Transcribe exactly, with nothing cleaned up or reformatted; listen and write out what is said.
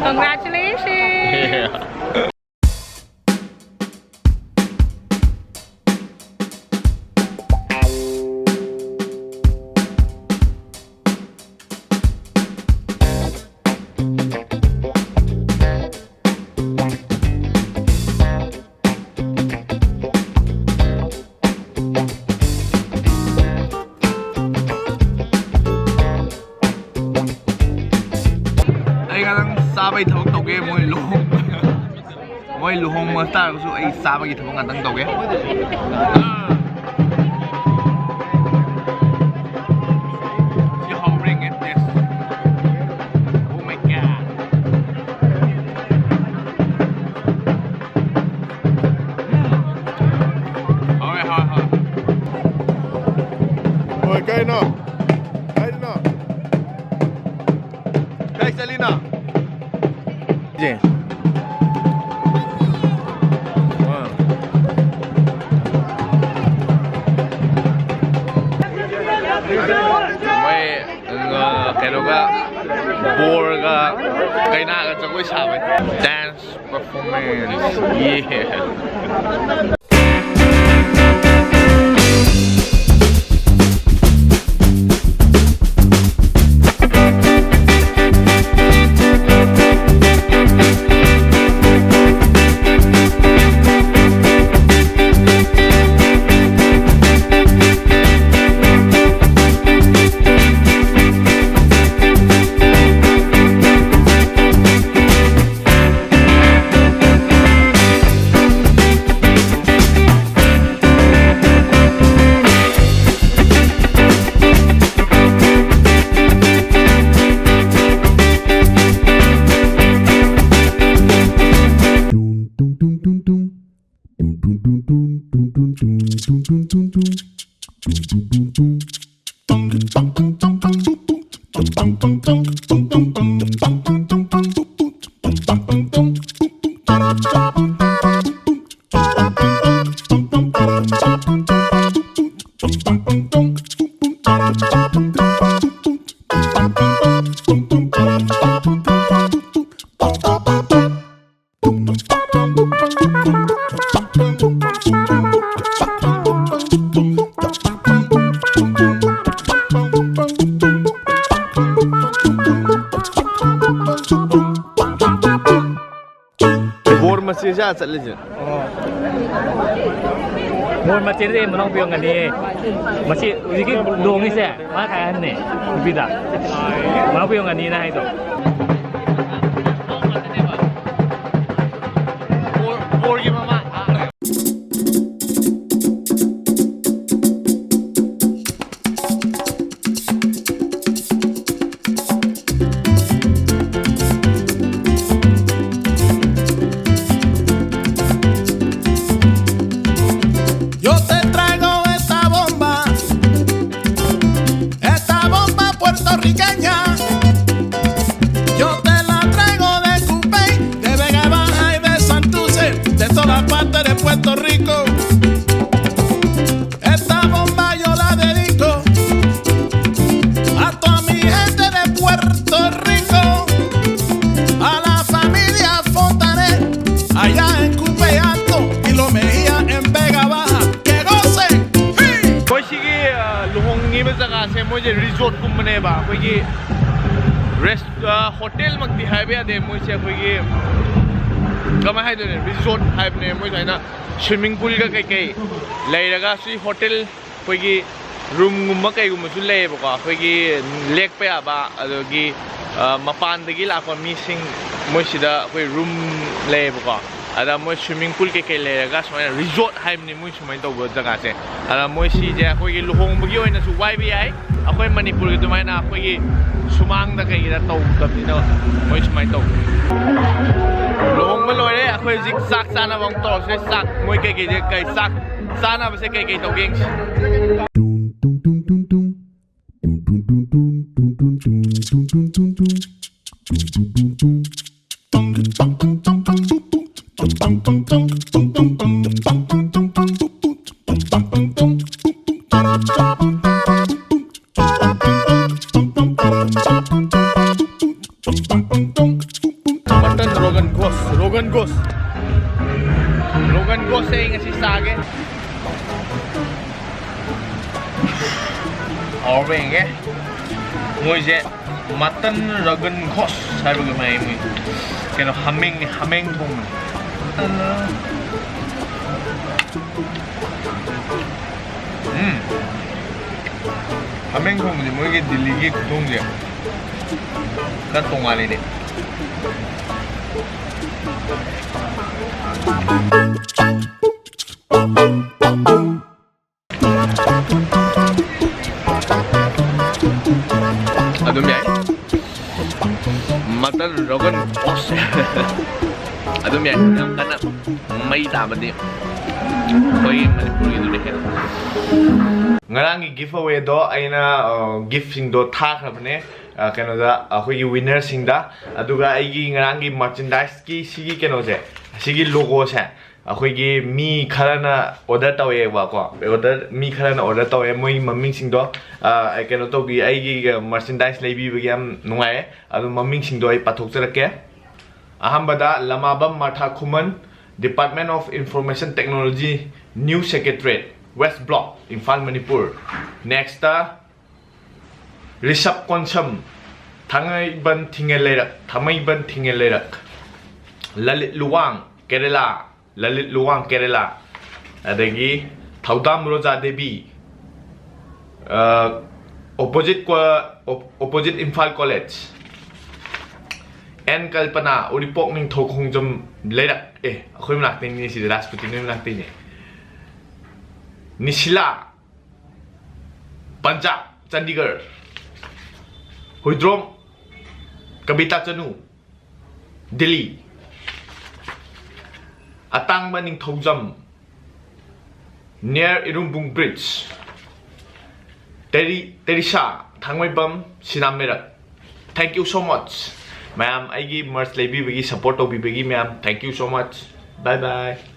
Congratulations! ꯑꯩ ꯉꯥꯛꯇꯪ ꯆꯥꯕꯩ ꯊꯕꯛ ꯇꯧꯒꯦ꯫ ꯃꯣꯏ ꯂꯨꯍꯣꯡꯕ, ꯃꯣꯏ ꯂꯨꯍꯣꯡꯕ ꯇꯥꯔꯒꯁꯨ ꯑꯩ ꯆꯥꯕꯒꯤ ꯊꯕꯛ ꯉꯥꯛꯇꯪ ꯇꯧꯒꯦ꯫ ꯁꯤ ꯍꯥꯎꯕ꯭ꯔꯥ ꯌꯦꯡꯒꯦ, taste꯫ Oh my God꯫ ꯎꯝ꯫ ꯍꯥꯎꯋꯦ, ꯍꯥꯎꯋꯦ, ꯍꯥꯎꯋꯦ꯫ ꯍꯣꯏ, ꯀꯩꯅꯣ? ꯀꯩꯅꯣ? ꯀꯥꯏ ꯆꯠꯂꯤꯅꯣ? ꯁꯦ꯫ ꯋꯥ꯫ ꯃꯣꯏ, ꯑ, ꯀꯩꯅꯣꯒ, ꯕꯣꯔꯒ ꯀꯩꯅꯥꯒ ꯖꯒꯣꯏ ꯁꯥꯕꯩ꯫ Dance performance. Yeah. ꯄꯤꯖꯥ ꯆꯠꯂꯤꯁꯦ꯫ ꯃꯣꯔ ꯃꯆꯦꯗꯤ ꯃꯅꯥꯎꯄꯤ ꯑꯣꯏꯔꯝꯒꯅꯤ꯫ ꯃꯁꯤ ꯍꯧꯖꯤꯛꯀꯤ ꯂꯨꯍꯣꯡꯉꯤꯁꯦ ꯃꯥ ꯈꯥꯏ ꯑꯍꯟꯅꯦ ꯅꯨꯄꯤꯗ꯫ ꯃꯅꯥꯎꯄꯤ ꯑꯣꯏꯔꯝꯒꯅꯤꯅ ꯍꯥꯏꯗꯣ꯫ ꯃꯣꯔꯒꯤ ꯃꯃꯥ꯫ Yo te traigo esta bomba, esta bomba puertorriqueña. Yo te la traigo de Cupey, de Vega Baja y de Santurce, de toda parte de Puerto Rico. Esta bomba yo la dedico a toda mi gente de Puerto Rico, a la familia Fontanet, allá en Cupey Alto, y los Mejía en Vega Baja. ¡Que gocen! ¡Hey! ꯑꯩꯈꯣꯏ ꯁꯤꯒꯤ, ꯑ, ꯂꯨꯍꯣꯡꯉꯤꯕ ꯖꯒꯥꯁꯦ ꯃꯣꯏꯁꯦ ꯔꯤꯖꯣꯔꯠꯀꯨꯝꯕꯅꯦꯕ꯫ ꯑꯩꯈꯣꯏꯒꯤ race-, ꯑ, ꯍꯣꯇꯦꯜꯃꯛꯇꯤ ꯍꯥꯏꯕ ꯌꯥꯗꯦ꯫ ꯃꯣꯏꯁꯦ ꯑꯩꯈꯣꯏꯒꯤ, ꯀꯃꯥꯏ ꯍꯥꯏꯗꯣꯏꯅꯣ, ꯔꯤꯖꯣꯔꯠ ꯍꯥꯏꯕꯅꯦ꯫ ꯃꯣꯏ ꯁꯨꯃꯥꯏꯅ ꯁ꯭ꯋꯤꯃꯤꯡ ꯄꯨꯜꯒ ꯀꯩꯀꯩ ꯂꯩꯔꯒ, ꯁꯤ ꯍꯣꯇꯦꯜ, ꯑꯩꯈꯣꯏꯒꯤ ꯔꯨꯝꯒꯨꯝꯕ ꯀꯩꯒꯨꯝꯕꯁꯨ ꯂꯩꯌꯦꯕꯀꯣ꯫ ꯑꯩꯈꯣꯏꯒꯤ ꯂꯦꯛꯄ ꯌꯥꯕ, ꯑꯗꯒꯤ, ꯑ, ꯃꯄꯥꯟꯗꯒꯤ ꯂꯥꯛꯄ ꯃꯤꯁꯤꯡ ꯃꯣꯏꯁꯤꯗ ꯑꯩꯈꯣꯏ ꯔꯨꯝ ꯂꯩꯌꯦꯕꯀꯣ꯫ ꯑꯗ ꯃꯣꯏ ꯁ꯭ꯋꯤꯃꯤꯡ ꯄꯨꯜ ꯀꯩꯀꯩ ꯂꯩꯔꯒ ꯁꯨꯃꯥꯏꯅ ꯔꯤꯖꯣꯔꯠ ꯍꯥꯏꯕꯅꯤ ꯃꯣꯏ ꯁꯨꯃꯥꯏꯅ ꯇꯧꯕ ꯖꯒꯥꯁꯦ꯫ ꯑꯗ ꯃꯣꯏ ꯁꯤꯁꯦ ꯑꯩꯈꯣꯏꯒꯤ ꯂꯨꯍꯣꯡꯕꯒꯤ ꯑꯣꯏꯅꯁꯨ ꯋꯥꯏꯕ ꯌꯥꯏ꯫ ꯑꯩꯈꯣꯏ ꯃꯅꯤꯄꯨꯔꯒꯤ ꯑꯗꯨꯃꯥꯏꯅ ꯑꯩꯈꯣꯏꯒꯤ ꯁꯨꯃꯥꯡꯗ ꯀꯩꯒꯤꯗ ꯇꯧꯗꯕꯅꯤꯅ ꯃꯣꯏ ꯁꯨꯃꯥꯏꯅ ꯇꯧꯕ꯫ ꯂꯨꯍꯣꯡꯕ ꯂꯣꯏꯔꯦ꯫ ꯑꯩꯈꯣꯏ ꯍꯧꯖꯤꯛ ꯆꯥꯛ ꯆꯥꯅꯕ ꯑꯃꯨꯛ ꯇꯧꯔꯁꯦ꯫ ꯆꯥꯛ ꯃꯣꯏ ꯀꯩꯀꯩꯁꯦ, ꯀꯩ ꯆꯥꯛ ꯆꯥꯅꯕꯁꯦ ꯀꯩꯀꯩ ꯇꯧꯒꯦ ꯌꯦꯡꯁꯤ꯫ Tum, tum, tum, tum, tum. Tum, tum, tum, tum, tum, tum, tum, tum, tum, tum, tum. Tum, tum, tum, tum. Mutton Rogan Josh, Rogan Josh. Rogan Josh ꯑꯩ ꯉꯁꯤ ꯆꯥꯒꯦ꯫ ꯍꯥꯎꯕ꯭ꯔꯥ ꯌꯦꯡꯒꯦ꯫ ꯃꯣꯏꯁꯦ mutton Rogan Josh ꯍꯥꯏꯕꯒꯤ ꯃꯥꯏ ꯃꯣꯏ ꯀꯩꯅꯣ ꯍꯥꯃꯦꯡꯅꯦ, ꯍꯥꯃꯦꯡ ꯊꯣꯡꯕꯅꯦ꯫ ꯎꯝ꯫ ꯍꯥꯃꯦꯡ ꯊꯣꯡꯕꯁꯦ ꯃꯣꯏꯒꯤ ꯗꯤꯜꯂꯤꯒꯤ ꯈꯨꯊꯣꯡꯁꯦ ꯈꯔ ꯇꯣꯉꯥꯜꯂꯤꯅꯦ꯫ ꯑꯗꯨꯝ ꯌꯥꯏ꯫ ꯃꯇꯟ ꯔꯣꯒꯟ ꯖꯣꯁ꯫ ꯑꯗꯨꯝ ꯌꯥꯏ꯫ ꯌꯥꯝ ꯀꯟꯅ ꯃꯩ ꯇꯥꯕꯗꯤ ꯑꯩꯈꯣꯏꯒꯤ ꯃꯅꯤꯄꯨꯔꯒꯤꯗꯨꯅ ꯍꯦꯜꯂꯦ꯫ ꯉꯔꯥꯡꯒꯤ ꯒꯤꯐ ꯑꯋꯦꯗꯣ ꯑꯩꯅ, ꯑ, ꯒꯤꯐꯁꯤꯡꯗꯣ ꯊꯥꯈ꯭ꯔꯕꯅꯦ꯫ ꯑ, ꯀꯩꯅꯣꯗ, ꯑꯩꯈꯣꯏꯒꯤ ꯋꯤꯟꯅꯔꯁꯤꯡꯗ꯫ ꯑꯗꯨꯒ ꯑꯩꯒꯤ ꯉꯔꯥꯡꯒꯤ ꯃꯔꯆꯦꯟꯗꯥꯏꯁꯀꯤ ꯁꯤꯒꯤ ꯀꯩꯅꯣꯁꯦ, ꯁꯤꯒꯤ ꯂꯣꯒꯣꯁꯦ, ꯑꯩꯈꯣꯏꯒꯤ ꯃꯤ ꯈꯔꯅ ꯑꯣꯔꯗꯔ ꯇꯧꯋꯦꯕꯀꯣ꯫ ꯑꯣꯔꯗꯔ, ꯃꯤ ꯈꯔꯅ ꯑꯣꯔꯗꯔ ꯇꯧꯋꯦ꯫ ꯃꯣꯏ ꯃꯃꯤꯡꯁꯤꯡꯗꯣ, ꯑ, ꯀꯩꯅꯣ ꯇꯧꯕꯤ, ꯑꯩꯒꯤ ꯃꯔꯆꯦꯟꯗꯥꯏꯁ ꯂꯩꯕꯤꯕꯒꯤ ꯌꯥꯝ ꯅꯨꯡꯉꯥꯏꯌꯦ꯫ ꯑꯗꯨ ꯃꯃꯤꯡꯁꯤꯡꯗꯣ ꯑꯩ ꯄꯥꯊꯣꯛꯆꯔꯛꯀꯦ꯫ ꯑꯍꯥꯟꯕꯗ ꯂꯃꯥꯕꯝ Martha Khuman, Department of Information Technology, New Secretariat, West Block, Imphal, Manipur. Next recipient Konsam, Thangmeiban Thingel Leirak, Thangmeiban Thingel ꯂꯩꯔꯛ꯫ ꯂꯂꯤꯠ ꯂꯨꯋꯥꯡ, ꯀꯦꯔꯦꯂꯥ, ꯂꯂꯤꯠ ꯂꯨꯋꯥꯡ, ꯀꯦꯔꯦꯂꯥ꯫ ꯑꯗꯒꯤ ꯊꯧꯗꯥꯝ ꯔꯣꯖꯥ ꯗꯦꯕꯤ, ꯑ, opposite ꯀꯣ-, op-, opposite Imphal college. N Kalpana, Uripok Ningthou Khongjam ꯂꯩꯔꯛ꯫ ꯑꯦ, ꯑꯩꯈꯣꯏ ꯃꯅꯥꯛꯇꯩꯅꯦ ꯁꯤꯗꯤ, ꯔꯥꯖꯄꯨꯇꯤ ꯅꯣꯏ ꯃꯅꯥꯛꯇꯩꯅꯦ꯫ ꯅꯤꯁꯤꯂꯥ, ꯄꯟꯖꯥꯕ, ꯆꯟꯗꯤꯒꯔ꯫ ꯍꯨꯏꯗ꯭ꯔꯣꯝ ꯀꯕꯤꯇꯥ ꯆꯅꯨ, ꯗꯤꯜꯂꯤ꯫ ꯑꯇꯥꯡꯕ ꯅꯤꯡꯊꯧꯖꯝ, near ꯏꯔꯨꯝꯕꯨꯡ ꯕ꯭ꯔꯤꯖ꯫ ꯇꯦꯔꯤ-, ꯇꯦꯔꯤꯁꯥ, ꯊꯥꯡꯃꯩꯕꯝ ꯁꯤꯅꯥꯝ ꯂꯩꯔꯛ꯫ Thank you so much ꯃꯌꯥꯝ, ꯑꯩꯒꯤ ꯃꯔꯆ ꯂꯩꯕꯤꯕꯒꯤ, ꯁꯞꯄꯣꯔꯠ ꯇꯧꯕꯤꯕꯒꯤ ꯃꯌꯥꯝ, thank you so much. Bye bye.